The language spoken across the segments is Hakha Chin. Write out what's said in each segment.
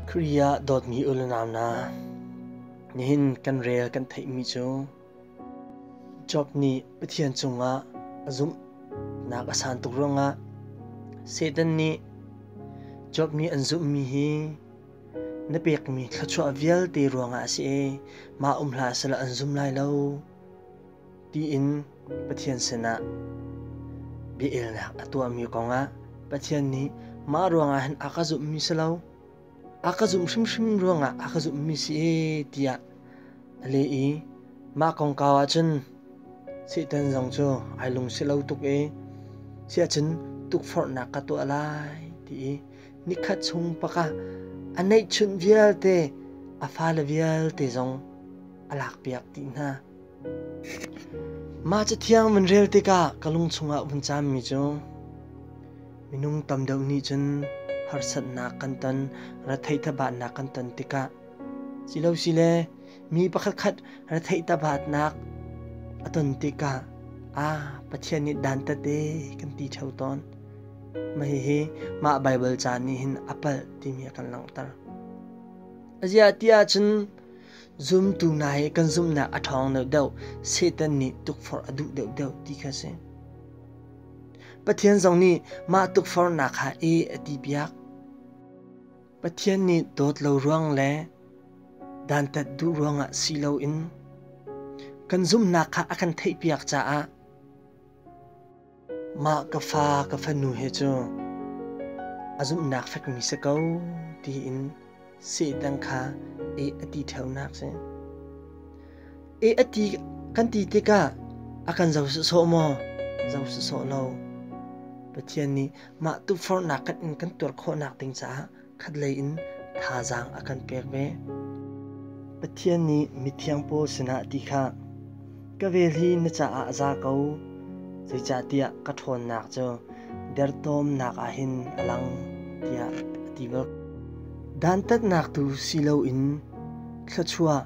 Khrih ah dawtmi u le nau hna, nihin kan rel kan theihmi cu Job nih Pathian cungah a zumhnak a san tuk ruangah Satan nih Job nih an zumhmi hi na pekmi thluachuah vialte ruangah a si i mah um hlah sehla an zum lai lo tiin Pathian sinah bia-elnak a tuahmi kongah Pathian nih mah ruangah hin a ka zumhmi si lo, a ka zumh hrimhrim ruangah a ka zumhmi si ee tiah a leh i mah kongkau ahcun Satan zong cu ai lungsi lo tuk i siahcun tukforhnak ka tuah lai ti i nikhat chung pakah a neihchunh vialte a fale vialte zong a lakpiak dih hna. Mah cathiang vun rel tikah ka lung chungah vun caammi cu minung tam deuh nih cun harsatnak kan ton, retheih thabatnak kan ton tikah silosile mi pakhatkhat retheih thabatnak a ton tikah ah Pathian nih dantat e kan ti ṭheo tawn. Mah hihi mah Baibal ca nih hin a palh timi a kan langhter. Aziah ti ahcun Zumtu hna hi kan zumhnak a ṭhawng deuhdeuh, Satan nih tukforh a duh deuhdeuh ti kha a si. Pathian zong nih mah tukforhnak kha e a ti piak. Pathian nih dawt lo ruang le dantat duh ruangah si loin kan zumhnak kha a kan theihpiak caah Mah ka fa ka fanu he cu a zumhnak fekmi si ko tiin Satan kha e a ti ṭheonak si. E a ti kan ti tikah a kan zoh sawsawh maw? Zoh sawsawh lo. Pathian nih mah tukforhnak kan in kan tuar khawhnak ding caah khatlei in thazaang a kan pek ve. Pathian nih mithiang pawl sinah ti kha ka vel hi na caah a za ko, zeicahtiah ka ṭhawnnak cu derthawmnak ah hin a lang tiah a ti bak. Dantatnak tu si loin thluachuah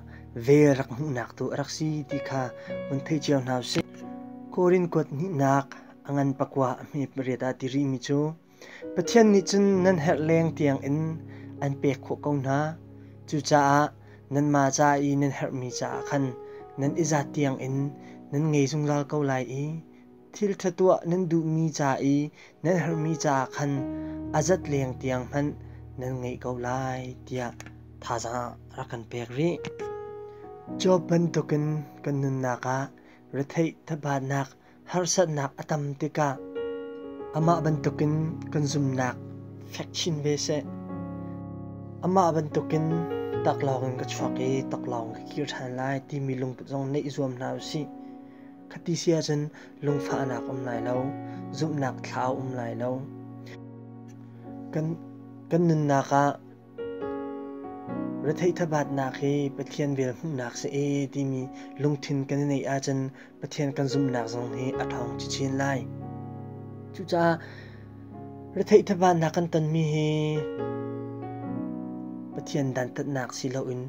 vel rak hmuhnak tu a rak si ti kha vun thei cio hna usih. Korin kuat hnihnak a ngan pakua a hme pariat ah ti rihmi cu Pathian nih cun nan herh leng tiangin an pek khawh ko hna. Cucaah nanmah ca i nan herhmi caah khan nan i zat tiangin nan ngei zungzal ko lai i thil ṭha tuah nan duhmi ca i nan herhmi caah khan a zat leng tiang hmanh nan ngeih ko lai tiah thazaang a rak kan pek rih. Job bantukin kan nunnak ah retheih thabatnak Harsatnak a tam tikah amah bantukin kan zumhnak fek chin ve seh. Amah bantukin taklawng in ka chuak i taklawng ka kir ṭhan lai timi lungput zong neih i zuam hna usih. Khati si ahcun lungfahnak um lai lo, zumhnak thla a um lai lo. Kan, kan nunnak ah Retheih thabatnak hi Pathian vel hmuhnak si e timi lungthin kan i neih ahcun Pathian kan zumhnak zong hi a ṭhawng chinchin lai. Cucaah retheih thabatnak kan tonmi hi Pathian dantatnak si loin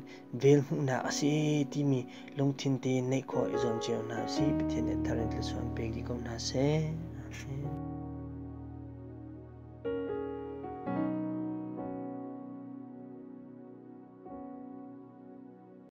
vel hmuhnak a si e timi lungthin te neih khawh i zuam cio hna usih. Pathian nih thar in thluachuah in pe dih ko hna seh. Amen.